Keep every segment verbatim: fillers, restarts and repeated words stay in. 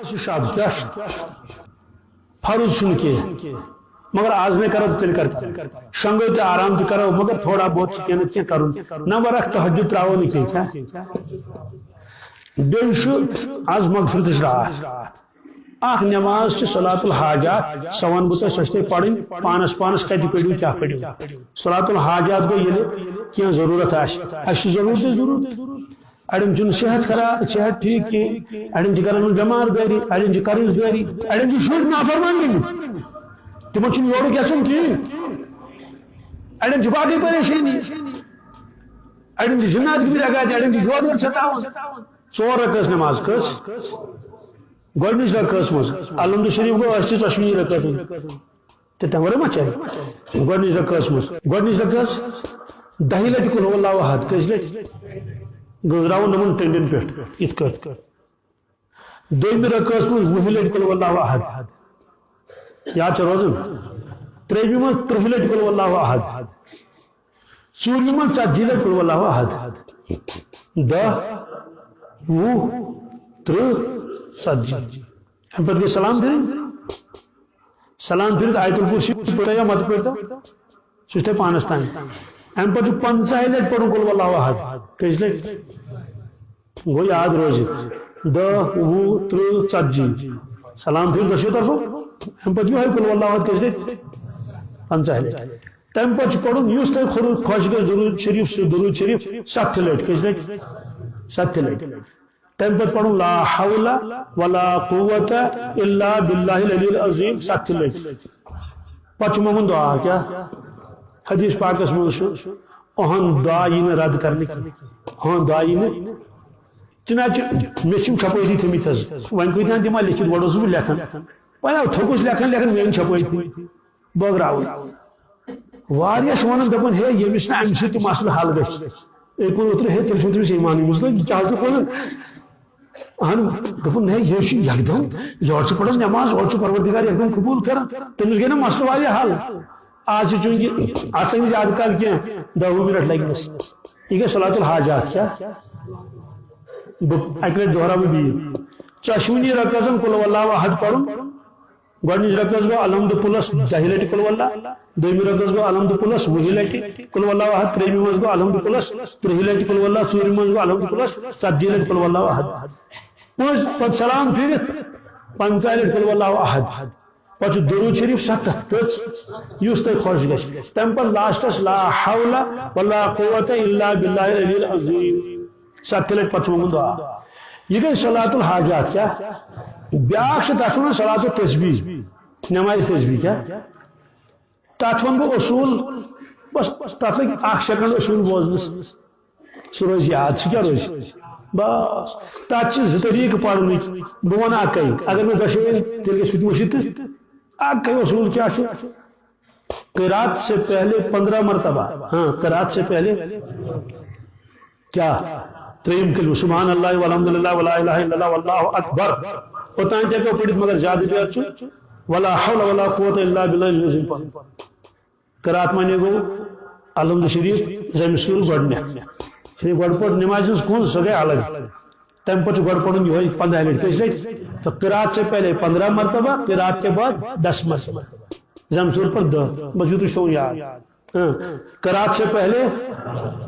چھُ شب، کیٛاہ چھُ؟ فرض چھُنہٕ کینٛہہ، مگر آز نے کرو تیٚلہِ کر کرو۔ شۄنٛگو تہِ آرام تہِ کرو، مگر تھوڑا بہت چھُ کینٛہہ نتہٕ کینٛہہ کرُن۔ نمبر اکھ، تہجد ترٛاوو نہٕ کینٛہہ، کیٛاہ؟ بیٚیہِ چھُ آز مغفرتٕچ راتھ۔ اکھ نماز چھِ صلاۃ الحاجات، سۄ وَنہٕ بہٕ تۄہہِ، سۄ چھِ تۄہہِ پَرٕنۍ پانَس پانَس، کَتہِ پٔرِو، کیٛاہ پٔرِو۔ صلاۃ الحاجات گوٚو ییٚلہِ کینٛہہ ضروٗرت آسہِ، اَسہِ چھِ ضروٗرت، ضروٗرت۔ اَڑٮ۪ن چھُنہٕ صحت خراب، صحت ٹھیٖک کینٛہہ، اَڑٮ۪ن چھِ گَرَن منٛز بٮ۪مار دٲری، اَڑٮ۪ن چھِ قرض دٲری، اَڑٮ۪ن چھِ شُرۍ نافرمان گٔمٕتۍ، تِمَن چھُنہٕ یورُک گژھُن کِہیٖنۍ، اَڑٮ۪ن چھِ باقٕے پریشٲنی، اَڑٮ۪ن چھِ جِنات گٔمٕتۍ اَگادِ، اَڑٮ۪ن چھِ جوڑ وَر سَتاوان۔ ژور رکعژ نماز کٔژ؟ گۄڈٕنِچ رکعژ منٛز الحمد شریف گوٚو، أسۍ چھِ ژۄشوٕنی رکعژن۔ تہٕ تَمہِ ورٲے ما چلہِ؟ گۄڈٕنِچ رکٲژ منٛز، گۄڈٕنِچ رکٲژ دَہہِ لَٹہِ قل ہو اللہ احد، کٔژِ لَٹہِ؟ گٔنٛزراوُن یِمَن ٹٔنٛڈٮ۪ن پٮ۪ٹھ، یِتھ کٲٹھۍ۔ دوٚیمہِ رکٲژ منٛز وُہہِ لَٹہِ قل ہو اللہ احد۔ یاد چھا روزان؟ ترٛیٚیمہِ منٛز تٕرٛہہِ لَٹہِ قل ہو اللہ احد۔ ژوٗرمہِ منٛز ژتجی لَٹہِ قل ہو اللہ احد۔ دَہ، وُہ، تٕرٛہ، ژتجی۔ اَمہِ پتہٕ گٔے سلام پھِرٕنۍ۔ سلام پھِرِتھ آیت الکرسی پٔرۍتو یا مت پٔرۍتو، سُہ چھُ تۄہہِ پانس تام۔ اَمہِ پتہٕ چھُ پنٛژاہہِ لٹہِ پَرُن قل ہو اللہ احد۔ کٔژِ لٹہِ؟ گوٚو یاد روزِ۔ دَہ، وُہ، تٕرٛہ، ژتجی۔ سلام پھِرِتھ دۄشوٕے طرفو۔ اَمہِ پتہٕ یِہوٚے قل ہو اللہ احد کٔژِ لٹہِ؟ پنٛژاہہِ لٹہِ۔ تَمہِ پتہٕ چھُ پَرُن یُس تۄہہِ خۄش گژھِ، درود شریف، سُہ درود شریف ستہِ لٹہِ۔ کٔژِ لٹہِ؟ ستہِ لٹہِ۔ تَمہِ پتہٕ پَرُن لا حول ولا قوة الا باللہ العلی العظیم ستہِ لٹہِ۔ پتہٕ چھُ منٛگُن دعا۔ کیٛاہ؟ حدیث پاکس منٛز چھُ، اُہُنٛد دعا یی نہٕ رد کرنہٕ کینٛہہ۔ اُہُنٛد دعا یی نہٕ۔ چنانچہ مےٚ چھِ یِم چھپٲتی تھٲمٕتۍ حظ۔ وۄنۍ کۭتیٛاہن دِمہٕ ہا لیکھِتھ، گۄڈٕ اوسُس بہٕ لیکھان۔ وۄنۍ آو تھوٚکُس لیکھان لیکھان، مےٚ أنۍ چھپٲتی۔ بٲگراوٕنۍ۔ واریاہ چھِ وَنان، دَپان، ہے، ییٚمِس نہٕ اَمہِ سۭتۍ تہِ مسلہٕ حل گژھِ۔ أکۍ ووٚن اوترٕ، ہے، تیٚلہِ چھُنہٕ تٔمِس ایٖمانٕے۔ مےٚ دوٚپُس، کیٛاہ چھُکھ وَنان؟ اہن، دوٚپُن، ہے، یہِ چھُ یکدم، یورٕ چھُ پَران نٮ۪ماز، اورٕ چھُ پروردگار یکدم قبوٗل کران۔ تٔمِس گٔے نہ مسلہٕ واریاہ حل۔ آز چھِ چوٗنٛکہِ اَتھ لٔگۍ نہٕ زیادٕ کال کینٛہہ، دَہ وُہ منٹ لَگہِ نَس۔ یہِ گٔے صلاۃ الحاجات۔ کیٛاہ؟ بہٕ اَکہِ لَٹہِ دۄہراوٕ بہٕ بیٚیہِ۔ ژۄشوٕنی رکعژن قل ہو اللہ احد پَرُن۔ گۄڈٕنِچ رکٲژ گوٚو الحمد پلس دَہہِ لٹہِ قل ہو اللہ، دوٚیمہِ رکٲژ گوٚو الحمد پلس وُہہِ لٹہِ قل ہو اللہ احد، ترٛیٚیمہِ منٛز گوٚو الحمد پلس تٕرٛہہِ لٹہِ قل ہو اللہ، ژوٗرمہِ منٛز گوٚو الحمد پلس ژتجی لٹہِ قل ہو اللہ احد۔ پوٚز پتہٕ سلام پھِرِتھ پنٛژاہ لٹہِ قل ہو اللہ احد۔ پتہٕ چھُ درود شریف ستتھ، کٔژ؟ یُس تۄہہِ خۄش گژھِ۔ تَمہِ پتہٕ لاسٹس لا حول ولا قوة الا باللہ العلی العظیم۔ ستہِ لٹہِ پتہٕ چھُ منٛگُن دعا۔ یہِ گٔے صلاۃ الحاجات۔ کیٛاہ؟ بیٛاکھ چھِ تَتھ وَنان صلاۃ التسبیح، نماز تسبیح۔ کیٛاہ؟ تَتھ وَنہٕ بہٕ اصوٗل، بس تَتھ لٔگۍ اکھ سیکنڈ اصوٗل بوزنَس، سُہ روزِ یاد۔ سُہ کیٛاہ روزِ؟ بس، تَتھ چھِ زٕ طریٖقہٕ پَرنٕکۍ۔ بہٕ وَنہٕ اَکٕے، اگر مےٚ دۄشوٕے یِن، تیٚلہِ گژھِ سُہ تہِ مٔشِتھ تہٕ اَکٕے اصوٗل کیٛاہ چھُ؟ قرات سے پہلے پندرہ مرتبہ، ہاں، قرات سے پہلے کیا؟ تریم کلمہ، سبحان اللہ والحمد للہ ولا الہ الا اللہ واللہ اکبر۔ اوتان تہِ ہیٚکو پٔرِتھ، مگر زیادٕ بیر چھُ ولا حول ولا قوت الا باللہ العظیم پرُن۔ قرات معنی گوٚو الحمد شریف، زمِ سور گۄڈٕنیتھ۔ یعنی گۄڈٕ پٔر نمازِ ہٕنٛز کُنٛز، سۄ گٔے الگ۔ تَمہِ پَتہٕ چھُ گۄڈٕ پَرُن یِہوٚے پنٛداہہِ لَٹہِ۔ کٔژِ لَٹہِ؟ تو قرات سے پہلے پندرہ مرتبہ، قرات کے بعد دس مرتبہ۔ زم سور پر دہ۔ بس یوٗتُے چھُ تھاوُن یاد۔ ہاں۔ قرات سے پہلے،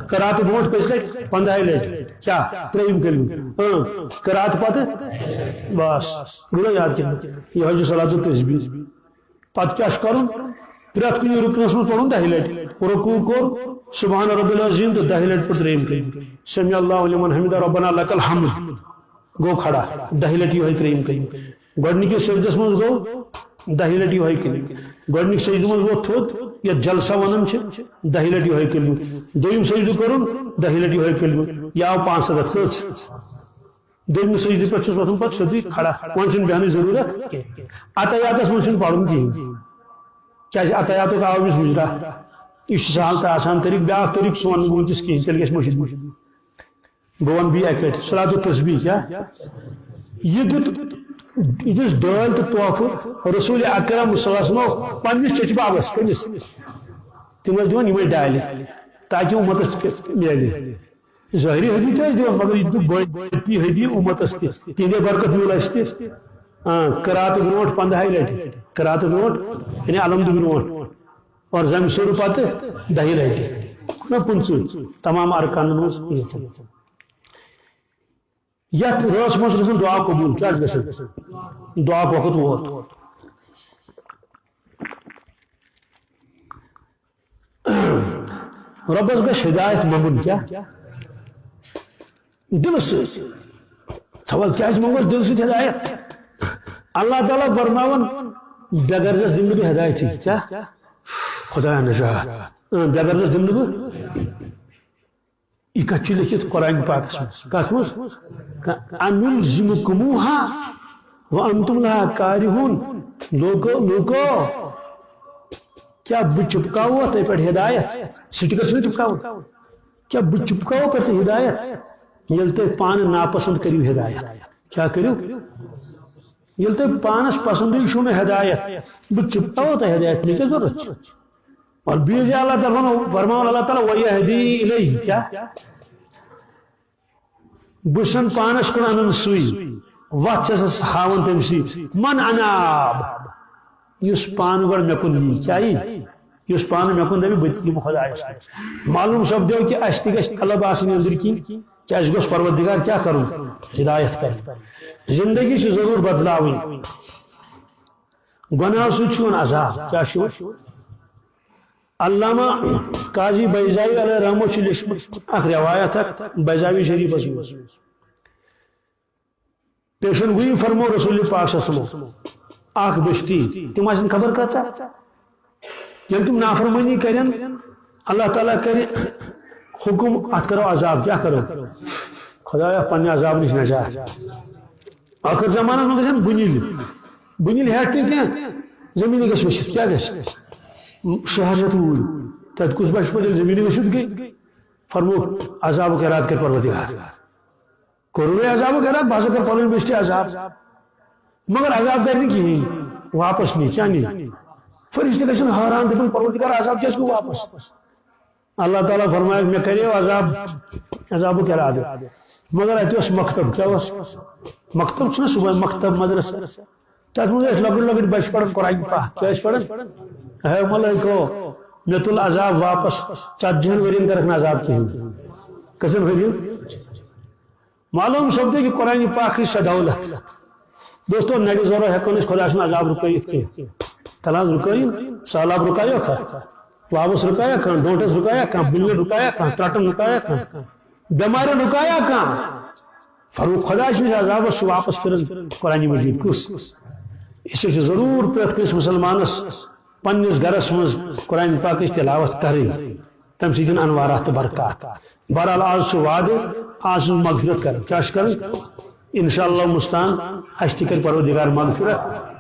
قرات برونٛٹھ کٔژِ لَٹہِ؟ پنٛداہہِ لَٹہِ۔ کیٛاہ؟ ترٛیٚیِم کلمہٕ۔ ہاں۔ قرات پَتہٕ؟ بس۔ گوٚو یاد کِنہٕ؟ یِہوٚے چھُ صلاۃ التسبیح۔ پتہٕ کیٛاہ چھُ کرُن؟ پرٛٮ۪تھ کُنہِ رُکنَس منٛز پَرُن دَہہِ لَٹہِ۔ رکوع کوٚر، سبحان ربی العظیم تہٕ دَہہِ لَٹہِ پَتہٕ ترٛیٚیِم کلمہٕ۔ سمع اللہ لمن حمدہ، ربنا لک الحمد۔ گوٚو کھڑا، دَہہِ لَٹہِ یِہوٚے ترٛیٚیِم کلمہٕ۔ گۄڈٕنِکِس سجدَس منٛز گوٚو دَہہِ لَٹہِ یِہوٚے کلمہٕ۔ گۄڈٕنِکۍ سجدٕ منٛز ووٚتھ تھوٚد، یَتھ جلسہ وَنان چھِ، دَہہِ لَٹہِ یِہوٚے کلمہٕ۔ دوٚیِم سجدٕ کوٚرُن، دَہہِ لَٹہِ یِہوٚے کلمہٕ۔ یہِ آو پانٛژھ سَتَتھ۔ کٔژ؟ دوٚیمہِ سجدٕ پٮ۪ٹھ چھُس وۄتھُن پتہٕ سیوٚدُے کھڑا۔ وۄنۍ چھُنہٕ بیٚہنٕچ ضروٗرت کینٛہہ۔ عطیاتس منٛز چھُنہٕ پرُن کِہیٖنۍ۔ کیٛازِ عطیاتُک آو أمِس مُجرا۔ یہِ چھُ سہل تہٕ آسان طریٖقہٕ۔ بیٛاکھ طریٖقہٕ سُہ وَنہٕ بہٕ وٕنکیٚس کِہیٖنۍ، تیٚلہِ گژھِ مٔشِد۔ بہٕ وَنہٕ بیٚیہِ اَکہِ لَٹہِ، صلاتُ تسبیح کیٛاہ؟ یہِ دیُت، یہِ دِژ دٲلۍ تہٕ تحفہٕ رسول اکرم صلی اللہ علیہ وسلمو پننِس چچہِ بابس۔ کٔمِس؟ تِم ٲسۍ دِوان یِمے ڈالہِ، تاکہِ اُمتس تہِ میلہِ۔ ظٲہری ہدی تہِ ٲسۍ دِوان، مگر یہِ دیُتُکھ گۄڈٕنیتھٕے ہدی اُمتس تہِ، تِہنٛدے برکت میوٗل اَسہِ تہِ۔ آ، قراتہٕ برونٛٹھ پنٛداہہِ لٹہِ، قراتہٕ برونٛٹھ، یعنی الحمد برونٛٹھ، اور ضمہِ سورٕ پتہٕ دَہہِ لٹہِ۔ نہ، پٕنٛژٕہ، تمام ارکانن منٛز یِژھ۔ یتھ رٲژ منٛز چھُ گژھان دعا قبول، کیٛاہ چھُ گژھان؟ دعا وقت ووت۔ رۄبس گژھِ ہدایت منٛگُن، کیٛاہ؟ دِلہٕ سۭتۍ۔ ژٕ وَل کیٛازِ منٛگوس دِلہٕ سۭتۍ ہدایت؟ اللہ تعالیٰ فرماوان، بے غرضس دِمہٕ نہٕ بہٕ ہدایتٕے۔ کیٛاہ؟ خدایا نجات۔ اۭں، بے غرضس دِمہٕ نہٕ بہٕ۔ یہِ کَتہِ چھُ لیٚکھِتھ قرآن پاکس منٛز؟ کَتھ منٛز؟ انلزمکموہا وانتم لہا کارہون۔ لوکو، لوکو، کیٛاہ بہٕ چپکاوو تۄہہِ پٮ۪ٹھ ہدایت؟ سٹیکر چھُنہٕ چپکاوُن۔ کیٛاہ بہٕ چپکاوو پتہٕ ہدایت؟ ییٚلہِ تُہۍ پانہٕ ناپسند کٔرِو ہدایت۔ کیٛاہ کٔرِو؟ ییٚلہِ تُہۍ پانس پسندٕے چھُو نہٕ ہدایت، بہٕ چپکاوو تۄہہِ ہدایت، مےٚ کیٛاہ ضروٗرت چھِ؟ اور بیٚیہِ چھِ اللہ تعالیٰ فرماوان، اللہ تعالیٰ، وَیَہْدِی اِلَیْهِ، کیٛاہ؟ بہٕ چھُسن پانس کُن انان سُے، وتھ چھسس ہاوان تٔمۍ سٕے۔ من اناب، یُس پانہٕ گۄڈٕ مےٚ کُن یی، کیٛاہ یی؟ یُس پانہٕ مےٚ کُن دَپہِ، بہٕ تہِ یِمہٕ خۄدایَس کُن۔ معلوٗم سپدیو کہِ اَسہِ تہِ گژھِ طلب آسٕنۍ أنٛدٕرۍ کِنۍ، کہِ اَسہِ گوٚژھ پروردگار کیٛاہ کَرُن؟ ہدایت کَرٕنۍ۔ زندگی چھِ ضروٗر بدلاوٕنۍ۔ گۄناہو سۭتۍ چھُ یِوان عذاب۔ کیٛاہ چھُ یِوان؟ علامہ قاضی بیضاوی علیہ رحمہ چھُ لیوٗچھمُت اکھ روایت اکھ بیضاوی شریفس منٛز۔ پیشن گویی فرمو رسول پاک صلی اللہ علیہ وسلم، اکھ بستی، تِم آسن خبر کۭژاہ۔ ییٚلہِ تِم نافرمٲنی کرن، اللہ تعالیٰ کرِ حکم، اتھ کرو عذاب، کیٛاہ کرو؟ خدایا، پننہِ عذاب نِش نجات۔ ٲخر زمانس منٛز گژھن بُنِلۍ، بُنِلۍ ہیٚتھ نہٕ کینٛہہ، زٔمیٖنٕے گژھِ ؤسِتھ، کیٛاہ گژھِ؟ شہر ہیٚتھ ووٗرۍ، تَتہِ کُس بچہِ پتہٕ ییٚلہِ زٔمیٖنٕے ؤسِتھ گٔے؟ فرمووُکھ، عذابُک ارادٕ کرِ پروردگار۔ کوٚرُے عذابُک ارادٕ، بہٕ ہسا کرٕ پنٕنۍ بستی عذاب۔ مگر عذاب کرِ نہٕ کِہیٖنۍ، واپس نی، کیٛاہ نی؟ فرشتہٕ گژھن حٲران، دَپن، پروردگار، عذاب کیٛازِ گوٚو واپس؟ اللہ تعالیٰ فرمایکھ، مےٚ کریو عذاب، عذابُک ارادٕ، مگر اتہِ اوس مکتب۔ کیٛاہ اوس؟ مکتب چھُنہ صبحن مکتب، مدرسہ، تتھ منٛز ٲسۍ لۄکٕٹۍ لۄکٕٹۍ بچہِ پران قرآن پاک۔ کیٛاہ ٲسۍ پران؟ ہے ملٲیکو، مےٚ تُل عذاب واپس، ژتجی ہن ؤرین کرکھ نہٕ عذاب کِہیٖنۍ۔ کٔژن ؤرین؟ معلوم سپدِ کہِ قرآن پاکٕچ سۄ دولت۔ دوستو، نرِ زورو ہٮ۪کو نہٕ أسۍ خۄداے سُنٛد عذاب رُکٲوِتھ کینٛہہ۔ تَلہٕ حظ رُکٲیِن، سہلاب رُکایوکھا؟ واوَس رُکایا کانٛہہ؟ ڈونٛٹھس رُکایا کانٛہہ؟ بُنلٮ۪ن رُکایا کانٛہہ؟ ترٛٹن رُکایا کانٛہہ؟ بٮ۪مارٮ۪ن رُکایا کانٛہہ؟ فرموو، خۄداے سٕنٛدِس عذابس چھُ واپس پھِران قرآن مجید۔ کُس؟ اس لیے چھُ ضروٗر پرٛٮ۪تھ کٲنٛسہِ مُسلمانس پننِس گرس منٛز قرآن پاکٕچ تلاوت کرٕنۍ۔ تَمہِ سۭتۍ یِن انوارات تہٕ برکات۔ بہرحال، آز چھُ وعدٕ، آز چھُ مغفرت کرٕنۍ۔ کیٛاہ چھُ کرٕنۍ؟ انشاءاللہ مستعان، اَسہِ تہِ کرِ پروردگار مغفرت۔